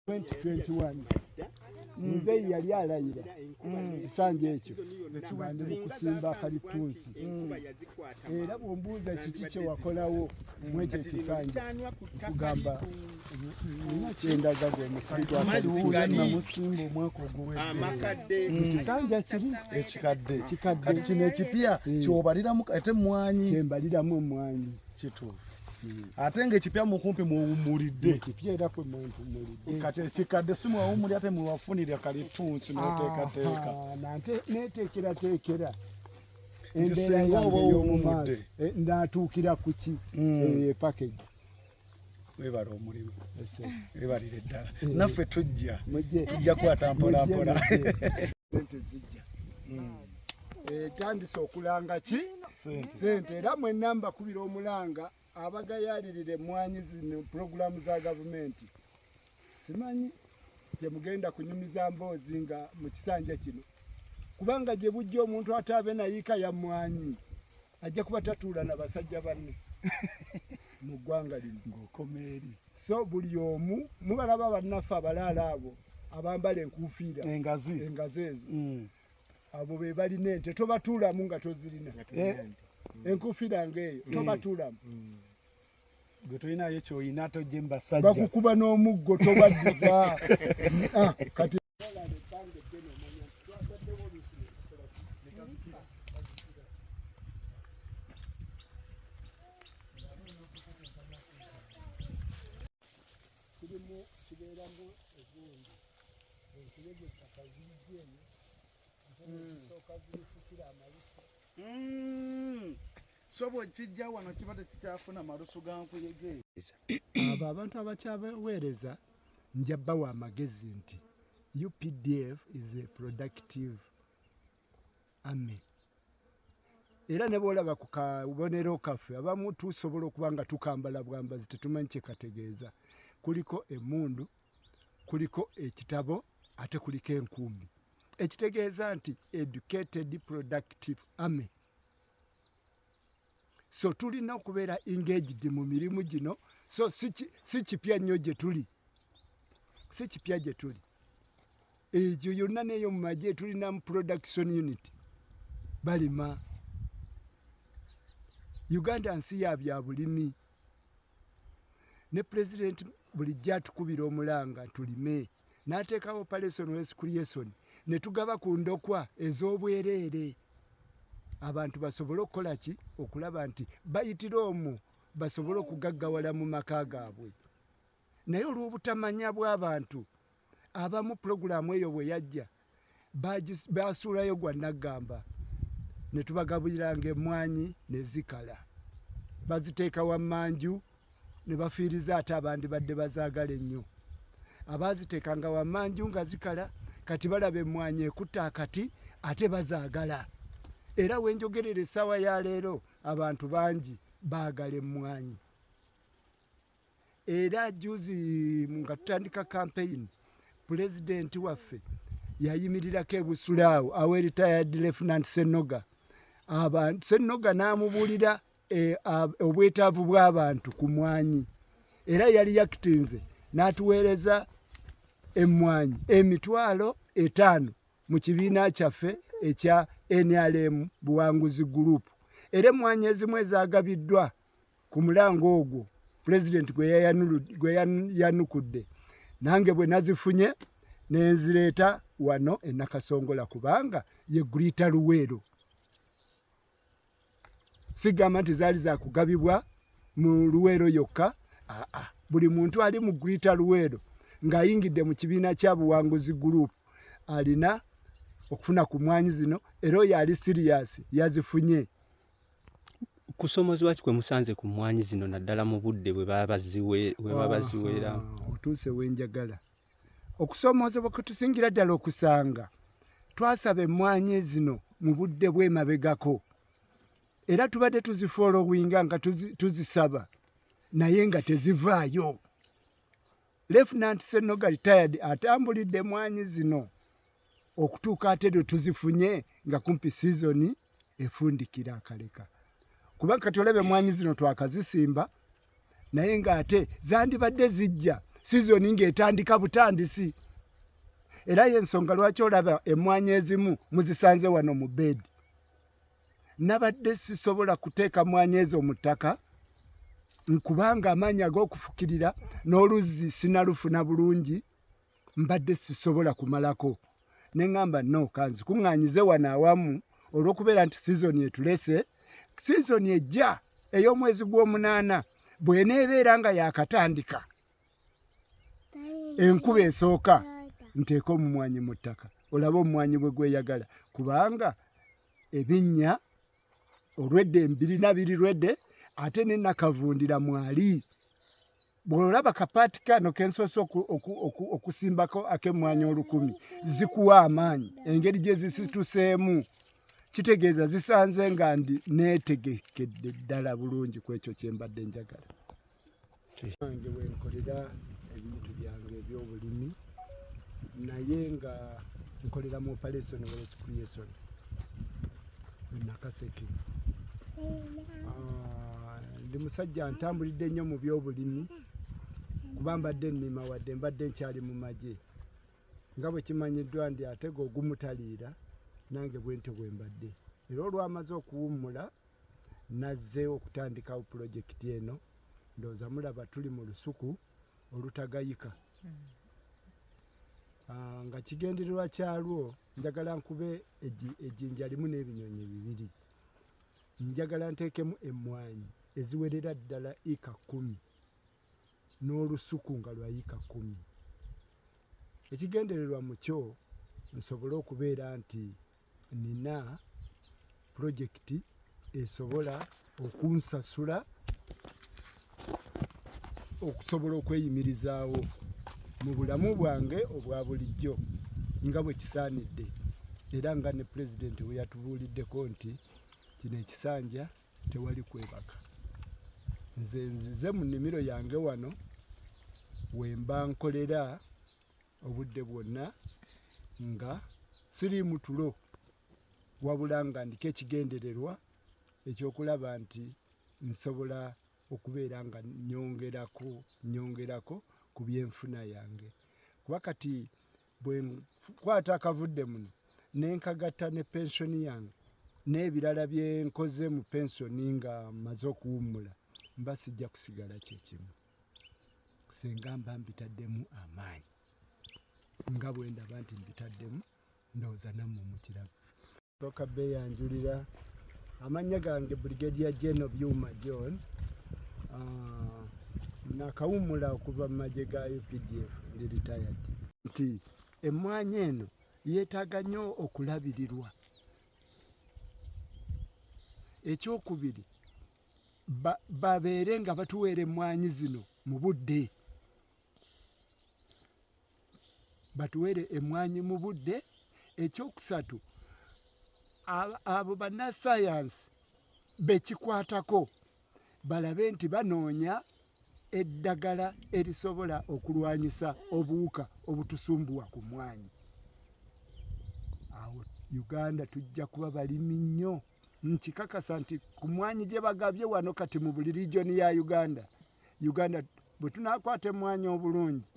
2021 Muzeeyi yali alayira kisanja ekyo nga ndi mu kusimba kalitunsi, era bw'ombuuza kiki kye wakolawo mu ekyo ekisanja, nkugamba nina kyendaga gwe musiri gwa kalitunsi. Namusimba omwaka oguwedde. Ekisanja kiri ekikadde. Kikadde. Kati kino ekipya kyobaliramu ate emmwanyi? Kyembaliramu emmwanyi. Kituufu, ate ng'ekipya mukumpi mwewummulidde. Ekipya era kwe mwempumulidde. Kati ekikadde si mwewummulira, ate mwewafunira kalitunsi n'oteekateeka. Aha, nante neteekerateekera Nti embeera singa yange oba ey'omu owummudde. maaso. Naatuukira ku ki? Package. Webala omulimu. Ese. Webalire ddala, naffe tujja. Mujje. Tujja kwata mpola mpola. Mujje, mujje. Sente zijja. Tandise okulanga ki? Sente. Sente. Era mwenna mbakubira omulanga abagayaalirira emmwanyi zino, pulogulaamu za gavumenti. Simanyi gyemugenda kunyumiza mboozi nga mu kisanja kino, kubanga gye bujja omuntu ate abe nayiika ya mmwanyi ajja kuba tatuula na basajja banne mu ggwanga lino. Ng'okoma eri. So buli omu mubalaba bannaffe abalaala abo abambala enkuufiira engazi. Engazi ezo, abo be balina ente. Tobatuulamu nga tozirina. Enkuufiira ng'eyo tobatuulamu. Gwe tolinayo kyoyina, tojje mu basajja. Bakukuba n'omuggo, tobaddiza. Ah, kati kirimu kibeeramu egundi enkuyege ettaka zirijja eno zisooka zirifukira amalusu. So bwekijja wano kiba tekikyafuna malusu ga nkuyege. Abo abantu abakyabaweereza nja bawa amagezi nti UPDF is a productive army, era ne bwolaba ku kabonero kaffe, abamu tusobola okuba nga tukambala bwambazi, tetumanyi kye kategeeza. Kuliko emmundu, kuliko ekitabo, ate kuliko enkumbi, ekitegeeza nti educated productive army. So tulina okubeera engaged mu mirimu gino. So si kipya nnyo gye tuli, si kipya gye tuli. Egyo yonna neyo mu magye tulina mu production unit, balima. Uganda nsi ya bya bulimi, ne Pulezidenti bulijjo atukubira omulanga tulime, n'ateekawo Operation Wealth Creation ne tugaba ku ndokwa ez'obwereere abantu basobole okukola ki? Okulaba nti bayitira omwo basobole okugaggawala mu maka gaabwe. Naye olw'obutamanya bw'abantu abamu, pulogulaamu eyo bwe yajja basuulayo gwa naggamba, ne tubagabuliranga emmwanyi ne zikala, baziteeka wammanju ne bafiiriza ate abandi badde bazaagala ennyo abaaziteekanga wammanju nga zikala. Kati balaba emmwanyi ekutta akati, ate bazaagala. Era wenjogerera essaawa ya leero, abantu bangi baagala emmwanyi. Era juzi nga tutandika campaign, Pulezidenti waffe yayimirirako ebusulaawo awe retired Lieutenant Senoga. Abantu Senoga n'amubuulira obwetaavu bw'abantu ku mwanyi, era yali yakitinze n'atuweereza emmwanyi 50,000 mu kibiina kyaffe ekya NRM Buwanguzi Group. Era emmwanyi ezimu ezagabiddwa ku mulango ogwo Pulezidenti gwe yayanukudde, nange bwe nazifunye nenzireeta wano e Nakasongola, kubanga ye Greater Luweero. Sigamba nti zaali zakugabibwa mu Luweero yokka, aa, buli muntu ali mu Greater Luweero ng'ayingidde mu kibiina kya Buwanguzi Group alina okufuna ku mwanyi zino, era oyo ali serious yazifunye. Kusomozebwa ki kwe musanze ku mmwanyi zino, naddala mu budde bwe baba baziweera? Otuuse wenjagala. Okusomoozebwa kwe tusingira ddala okusanga, twasaba emmwanyi zino mu budde bw'emabegako, era tubadde tuzifollowinga nga tuzisaba, naye nga tezivaayo. Lieutenant Senoga retired atambulidde emwanyi zino okutuuka ate lwe tuzifunye nga kumpi sizoni efundikira akaleka, kuba kati olaba emwanyi zino twakazisimba, naye ng'ate zandibadde zijja. Sizoni ng'etandika butandisi, era yensonga lwaki olaba emmwanyi ezimu muzisanze wano mu bedi. Nabadde sisobola kuteeka mwanyi ezo mu ttaka nkubanga amaanyi ag'okufukirira n'oluzzi sinalufuna bulungi, mbadde sisobola kumalako. Ne ŋŋamba no, kanzikuŋŋaanyize wano awamu olw'okubeera nti sizoni etulese. Sizoni ejja ey'omwezi gw'omunaana bw'eneebeera nga yakatandika, enkuba esooka nteeke omumwanyi mu ttaka, olabe omumwanyi bwe gweyagala, kubanga ebinnya olwedde mbirina biri rwedde, ate ne nakavundira mwali. Bw'olaba kapaati kano kensoose okusimbako ak'emmwanyi 1000, zikuwa amaanyi. Engeri gye zisituseemu kitegeeza zisanze nga ndi neetegekedde ddala bulungi ku ekyo kye mbadde njagala. Wange wenkolera ebintu byange ebyobulimi, naye nga nkolera mu Operation Wealth Creation e Nakaseke. Ndi musajja ntambulidde nnyo mu byobulimi, kuba mbadde nnima wadde mbadde nkyali mu magye. Nga bwe kimanyiddwa ndi atega ogumutaliira, nange bwentyo bwe mbadde. Era olwamaze okuwummula nazze okutandikawo pulojekiti eno. Ndowooza mulaba tuli mu lusuku olutagayika. Nga kigendererwa kyalwo, njagala nkube ejjinja limu n'ebinyonyi bibiri. Njagala nteekemu emmwanyi eziwerera ddala ika 10 n'olusuku nga lwa yika 10. Ekigendererwa mu kyo nsobole okubeera nti nina pulojekiti esobola okunsasula okusobola okweyimirizaawo mu bulamu bwange obwa bulijjo nga bwe kisaanidde, era nga ne pulezidenti bwe yatubuuliddeko nti kino ekisanja tewali kwebaka. Nze nzize mu nnimiro yange wano we mba nkolera obudde bwonna nga siriimu tulo, wabula nga ndiko ekigendererwa ekyokulaba nti nsobola okubeera nga nyongerako ku byenfuna yange. Kuba kati bwe nkwata akavudde muno ne nkagatta ne pensoni yange n'ebirala bye nkoze mu pensoni nga mmaze okuwummula, mba sijja kusigala kyekimu senga mba mbitaddemu amaanyi nga bwe ndaba nti mbitaddemu. Ndowooza nammwe mukiraba. Sooka beeyanjulira amannya gange, Brigadier General Byuma John. Nakawummula okuva mu magye ga UPDF, ndi retired. Nti emmwanyi eno yeetaaga nnyo okulabirirwa. Ekyokubiri, babeere nga batuweera emmwanyi zino mu budde, batuweere emmwanyi mu budde. Ekyokusatu, abo bannasayansi bekikwatako balabe nti banoonya eddagala erisobola okulwanyisa obuwuka obutusumbuwa ku mwanyi. Awo Uganda tujja kuba balimi nnyo. Nkikakasa nti ku mwanyi gye bagabye wano kati mu buli region ya Uganda, Uganda bwe tunaakwata emmwanyi obulungi,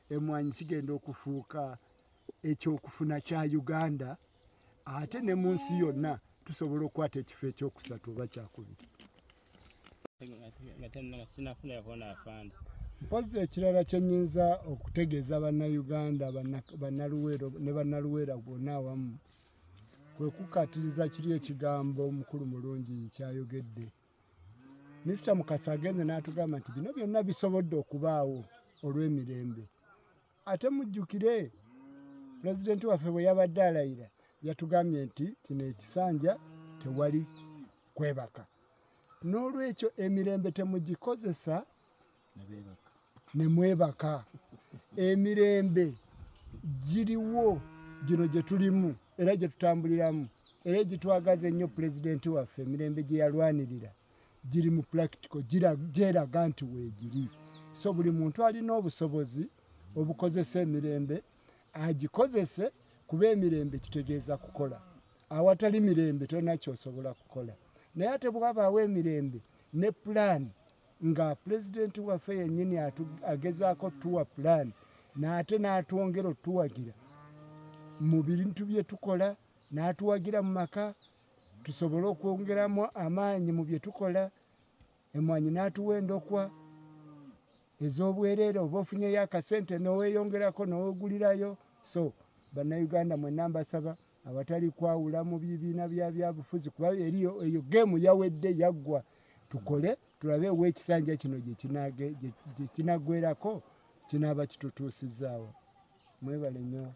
emmwanyi kigenda okufuuka ekyokufuna kya Uganda, ate ne mu nsi yonna tusobola okukwata ekifo ekyokusatu oba kyakubiri. Mpozzi ekirala kye nnyinza okutegeeza Bannayuganda, Bannaluweero ne Bannaluweera bonna awamu, kwe kukkaatiriza kiri ekigambo omukulu mulungi kyayogedde. Minisita Mukasa agenze n'atugamba nti bino byonna bisobodde okubaawo olw'emirembe. Ate mujjukire pulezidenti waffe bwe yabadde alayira yatugambye nti kino ekisanja tewali kwebaka. N'olwekyo emirembe temugikozesa ne mwebaka. Emirembe giriwo gino gye tulimu era gye tutambuliramu era egitwagaza ennyo pulezidenti waffe, emirembe gye yalwanirira giri mu practical, gyeraga nti weegiri. So buli muntu alina obusobozi obukozesa emirembe agikozese, kuba emirembe kitegeeza kukola. Awatali mirembe tolina kyosobola kukola, naye ate bwabaawo emirembe ne pulaani. Nga pulezidenti waffe yennyini agezaako tuwa pulaani n'ate n'atwongera otuwagira mu bintu bye tukola, n'atuwagira mu maka tusobole okwongeramu amaanyi mu bye tukola. Emwanyi n'atuwa endokwa ez'obwereere, oba ofunyeyo akasente n'oweyongerako n'owegulirayo. So Bannayuganda mwenna mbasaba awatali kwawula mu bibiina bya byabufuzi, kuba eriyo eyo geemu yawedde, yaggwa. Tukole tulabe wa ekisanja kino gye kinaggwerako, kinaaba kitutuusizaawo. Mwebale nnyo.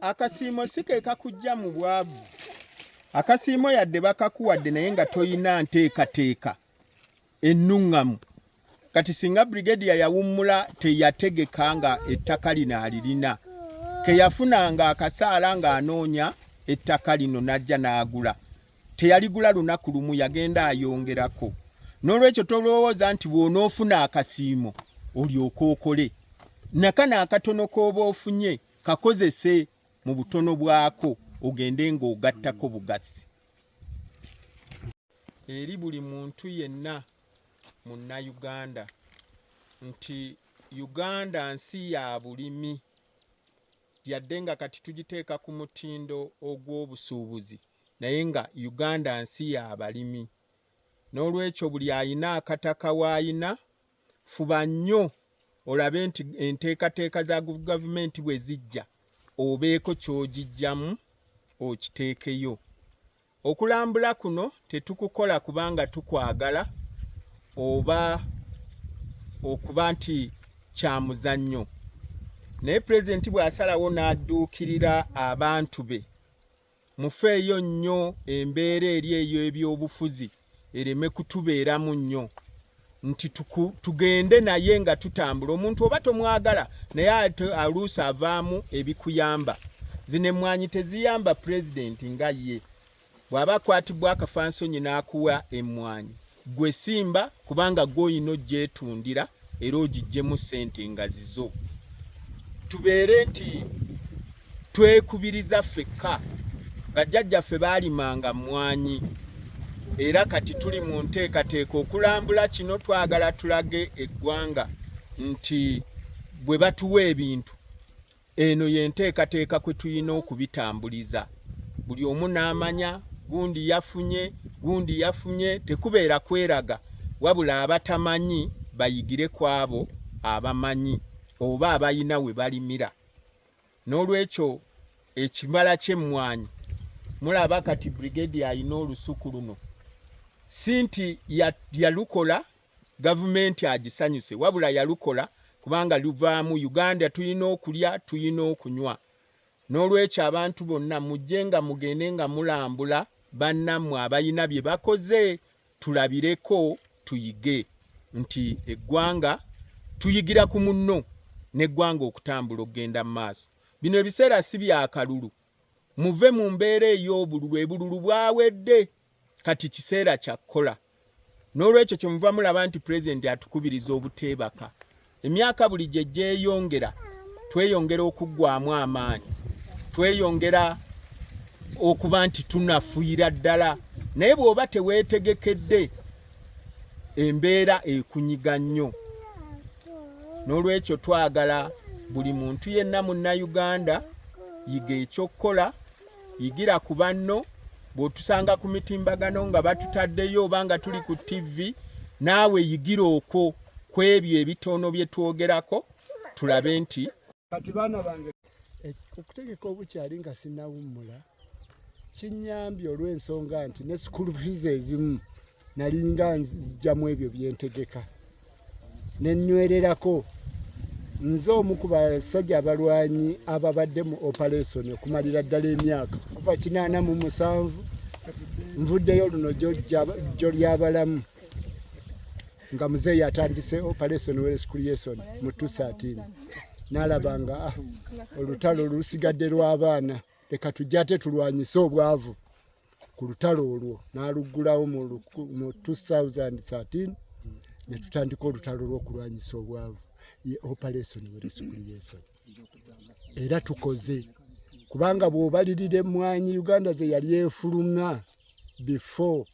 Akasiimo si ke kakujja mu bwavu. Akasiimo yadde bakakuwadde naye nga toyina nteekateeka ennuŋŋamu. Kati singa Brigadier yawummula teyategeka nga ettaka lino alirina, ke yafunanga akasaala ng'anoonya ettaka lino n'ajja n'agula, teyaligula lunaku lumu, yagenda ayongerako. N'olwekyo tolowooza nti bw'onoofuna akasiimo olyoke okole. Nakano akatono k'oba ofunye kakozese mu butono bwako, ogende ng'ogattako bugasi. Eri buli muntu yenna Munnayuganda nti Uganda nsi ya bulimi, yadde nga kati tugiteeka ku mutindo ogw'obusuubuzi, naye nga Uganda nsi ya balimi. N'olwekyo buli ayina akataka w'ayina, fuba nnyo olabe nti enteekateeka za gavumenti bwe zijja obeeko ky'ogiggyamu okiteekeyo. Okulambula kuno tetukukola kubanga tukwagala oba okuba nti kya muzannyo, naye pulezidenti bw'asalawo n'adduukirira abantu be, mufeeyo nnyo embeera eri ey'ebyobufuzi ereme kutubeeramu nnyo, nti tugende naye nga tutambula. Omuntu oba tomwagala naye ate aluusi avaamu ebikuyamba. Zino emmwanyi teziyamba pulezidenti nga ye bw'aba akwatibwa akafansonyi n'akuwa emmwanyi, gwe simba kubanga gwe olina ogyetundira era ogiggyemu ssente nga zizo. Tubeere nti twekubiriza ffekka, bajjajjaffe baalimanga mmwanyi era kati tuli mu nteekateeka okulambula kino. Twagala tulage eggwanga nti bwe batuwa ebintu, eno y'enteekateeka kwe tulina okubitambuliza, buli omu n'amanya gundi yafunye, gundi yafunye. Tekubeera kweraga, wabula abatamanyi bayigire ku abo abamanyi oba abalina we balimira. N'olwekyo ekibala ky'emmwanyi mulaba kati Brigadier alina olusuku luno, si nti yalukola gavumenti agisanyuse, wabula yalukola kubanga luvaamu. Uganda tulina okulya, tulina okunywa. N'olwekyo abantu bonna mujje nga mugende nga mulambula bannammwe abalina bye bakoze, tulabireko tuyige nti eggwanga tuyigira ku munno n'eggwanga okutambula okugenda mu maaso. Bino ebiseera si bya kalulu, muve mu mbeera ey'obululu, ebululu bwawedde, kati kiseera kya kukola. N'olwekyo kyemuva mulaba nti pulezidenti atukubiriza obuteebaka. Emyaka buli gye gyeyongera tweyongera okuggwamu amaanyi, tweyongera okuba nti tunafuyira ddala, naye bw'oba teweetegekedde embeera ekunyiga nnyo. N'olwekyo twagala buli muntu yenna Munnayuganda yiga ekyokukola, yigira ku banno. Bw'otusanga ku mitimbagano nga batutaddeyo oba nga tuli ku TV, naawe yigira okwo ku ebyo ebitono bye twogerako, tulabe nti kati baana bange okutegeka obukyali nga sinnawummula kinnyambye, olw'ensonga nti ne school fees ezimu nalinga nzijjamu ebyo byentegeka ne nnywererako. Nze omu ku basajja abalwanyi ababadde mu operation okumalira ddala emyaka kuva 87, nvuddeyo luno jjo lyabalamu nga muzeeyi atandise operation wealth creation mu 2013, n'alaba nga olutalo lusigadde lw'abaana, leka tujje ate tulwanyise obwavu. Ku lutalo olwo n'aluggulawo mu 2013 ne tutandika olutalo lw'okulwanyisa obwavu, ye operation wealth creation. Era tukoze, kubanga bw'obalirira emmwanyi Uganda ze yali efuluma before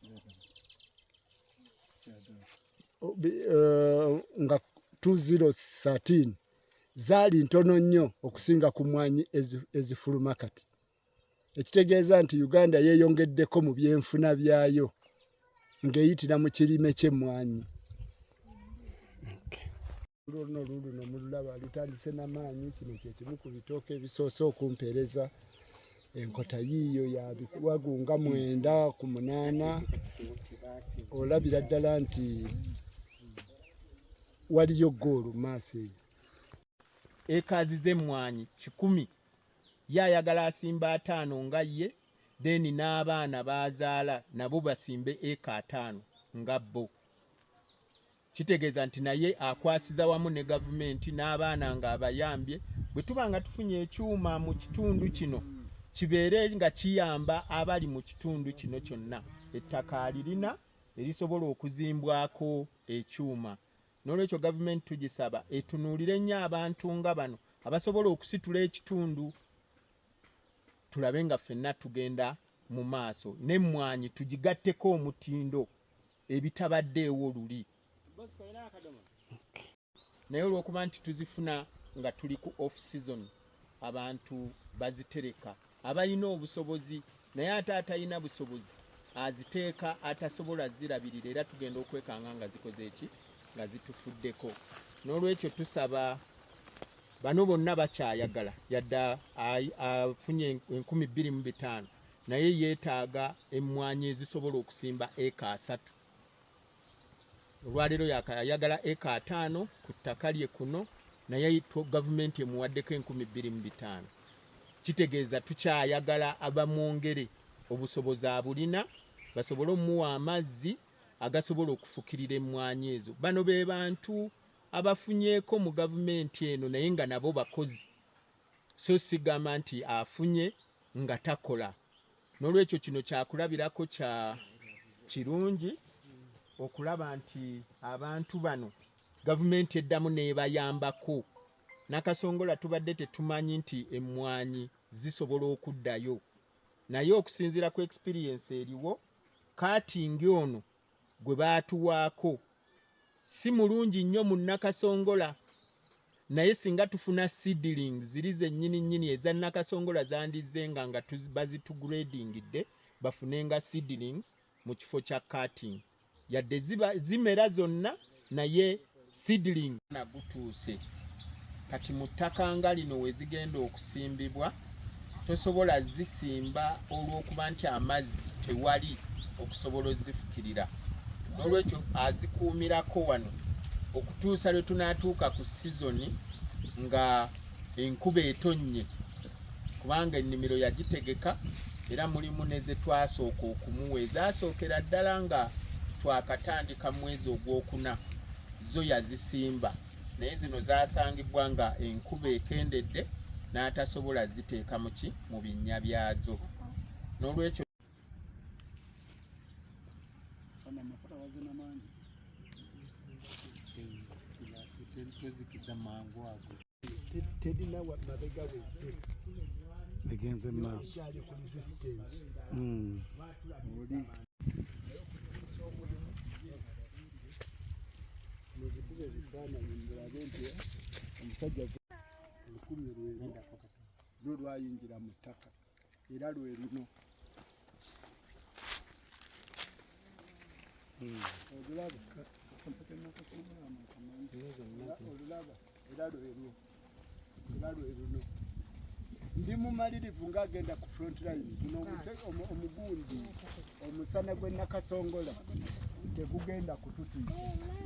nga 2013 zaali ntono nnyo okusinga ku mmwanyi ezifuluma kati. Ekitegeeza nti Uganda yeeyongeddeko mu byenfuna byayo ng'eyitira mu kirime ky'emmwanyi. Luno luluno mululaba lutandise n'amaanyi. Kino kye kimu ku bitooke ebisoose okumpeereza. Enkota yiiyo ya biwagu nga 9 ku 8. Olabira ddala nti waliyo ggoolo mu maaso eyo. Ekaazi z'emmwanyi 100 ye ayagala asimba 5 nga ye, then n'abaana baazaala nabo basimbe eka 5 nga bo. Kitegeeza nti naye akwasiza wamu ne gavumenti n'abaana ng'abayambye. Bwe tuba nga tufunye ekyuma mu kitundu kino kibeere nga kiyamba abali mu kitundu kino kyonna. Ettaka alirina erisobola okuzimbwako ekyuma. N'olwekyo gavumenti tugisaba etunuulire nnyo abantu nga bano abasobola okusitula ekitundu, tulabe nga ffenna tugenda mu maaso n'emmwanyi tugigatteko omutindo ebitabaddeewo luli. Naye olw'okuba nti tuzifuna nga tuli ku off season, abantu bazitereka abalina obusobozi, naye ate atalina busobozi aziteeka atasobola zirabirira, era tugenda okwekanga nga zikoze eki nga zitufuddeko. N'olwekyo tusaba bano bonna bakyayagala, yadde afunye 2500 naye yeetaaga emmwanyi ezisobola okusimba eka 3. Olwaleero ayagala eka 5 ku ttaka lye kuno, naye gavumenti emuwaddeko 2500. Kitegeeza tukyayagala abamwongere obusobozi abulina basobole omuwa amazzi agasobola okufukirira emmwanyi ezo. Bano be bantu abafunyeeko mu gavumenti eno naye nga nabo bakozi, so sigamba nti afunye nga takola. N'olwekyo kino kyakulabirako kya kirungi okulaba nti abantu bano gavumenti eddamu n'ebayambako. Nakasongola tubadde tetumanyi nti emmwanyi zisobola okuddayo, naye okusinziira ku experience eriwo, kaatingi ono gwe baatuwaako si mulungi nnyo mu Nakasongola, naye singa tufuna seedling ziri zennyini nnyini eza Nakasongola zandizzenga nga bazitugradingidde bafunenga seedlings mu kifo kya cutting, yadde zimera zonna naye seedling nagutuuse kati mu ttaka nga lino we zigenda okusimbibwa tosobola zisimba olw'okuba nti amazzi tewali okusobola ozifukirira. N'olwekyo azikuumirako wano okutuusa lwe tunaatuuka ku sizoni nga enkuba etonnye, kubanga ennimiro yagitegeka era mulimu ne ze twasooka okumuwa ezasookera ddala nga twakatandika mwezi ogwokuna, zo yazisimba, naye zino zasangibwa nga enkuba ekendedde n'atasobola ziteeka muki mu binnya byazo. N'olwekyo terina mabega wezze egenze maaso ekyali ku resistance. Oli muzikube ebifaananyi mulabe nti omusajja olukumi lwero lwo lwayingira mu ttaka era lwe luno. Olulaba olulaba era lwerwo era lwe luno. Ndi mumalirivu ng'agenda ku front line. Guno omugundi omusana gw'e Nakasongola tegugenda kututiisa,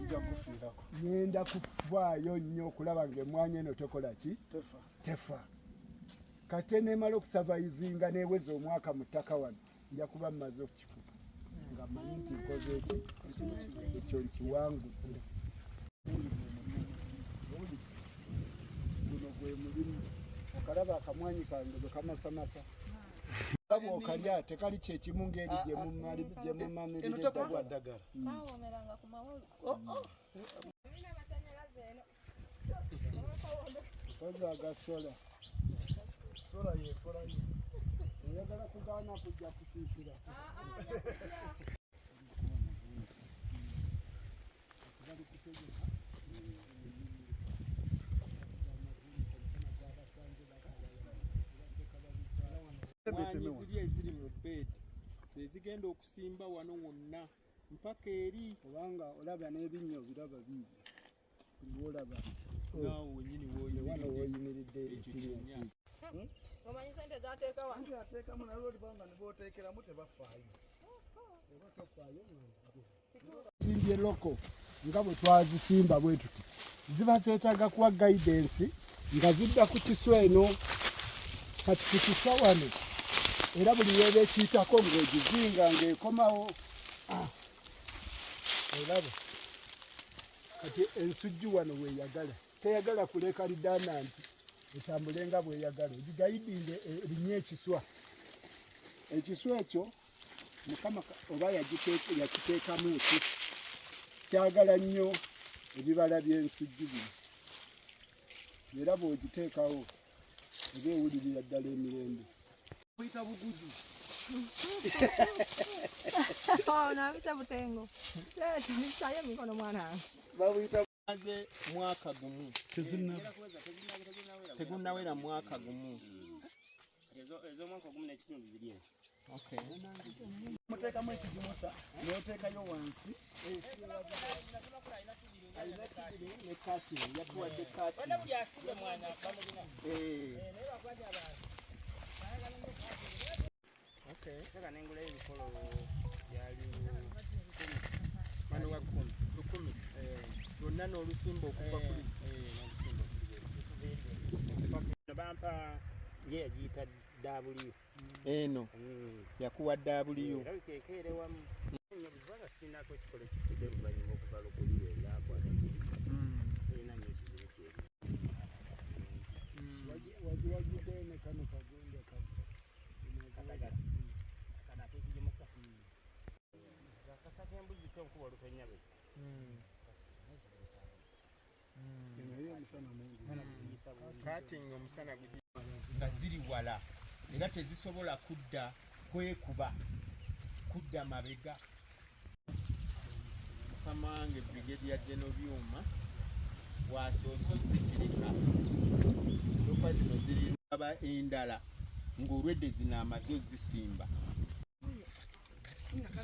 nja kufiirako. Ngenda kufaayo nnyo okulaba ng'emmwanyi eno tekola ki tefa. Kate neemala okusavaivinga n'eweza omwaka mu ttaka wano, nja kuba mmaze okukikuba nga mmanyi nti nkoze eki ekyo nkiwangudde. Guno gwe mulimu. Okalaba akamwanyi kange bwe kamasamasa, bw'okalya tekali kyekimu ng'eri gye mumamirira eddagala. Kozi agasola sola yekolayo, oyagala kugaana kujja kusiisira. Okutegeka. Mwanyi ziri eziri mu bed ezigenda okusimba wano wonna mpaka eri. Kubanga olaba n'ebinnyo biraba biibyo, buli wolaba. Naawe wenyini. Wano. Woyimiridde. Woyimiridde. Ekyo ekinnya. kinnya. Omanyi sente zateeka wano. Ateekamu nalwo olibanga ne booteekeramu tebafaayo. Simbye local nga bwe twazisimba bwe tuti, ziba zeetaaga kuwa guidance nga zidda ku kiswa eno. Kati ku kiswa wano era buli lweba ekiyitako ng'ogizinga ng'ekomawo. Ah, olaba kati ensujju wano weeyagala, teyagala kuleka redundant, etambule nga bweyagala, ogiguidinge erinye ekiswa. Ekiswa ekyo Mukama oba yakiteekamu ki, kyagala nnyo ebibala by'ensujju bino, era bw'ogiteekawo eba ewulirira ddala emirembe. Buyita buguju. Oh, nabisa butengo. Leeta nisaayo emikono mwana wange. Babuyita Maze mwaka gumu. Tezinnaba. Tegunnawera mwaka gumu. Ez'omwaka ogumu n'ekitundu ziri eno. Okay. Muteekamu ekigimusa n'oteekayo wansi. Alina kibiri ne katini, yatuwadde katini. Eh. Okay. Saka nengulayo ebikolo byali Wano wa 10,000 lwonna n'olusimba okuva kuli. N'olusimba. Bampa ye yagiyita W. Eno yakuwa W. Erabika ekeere wamu kubanga sinako ekikolo ekifudde oluvannyuma okuva lukuli lwe lwakwata, sirina nnyo kizibu kyeri. Wagiwagidde ne kano kagonda. Katagala kano akekigimusa akasa k'embuzi ko nkuba olutonya bwe. Naye omusana mungi. Guyisa bubi. Kati nga omusana gugi nga ziri wala era tezisobola kudda kwekuba kudda mabega. Mukama wange Brigadier General Byuma wasoose ozikirika lopa zino ziri aba endala ng'olwedde zino amaze ozisimba.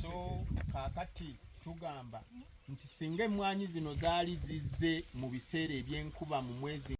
So kaakati tugamba nti singa emmwanyi zino zaali zizze mu biseera ebyenkuba mu mwezi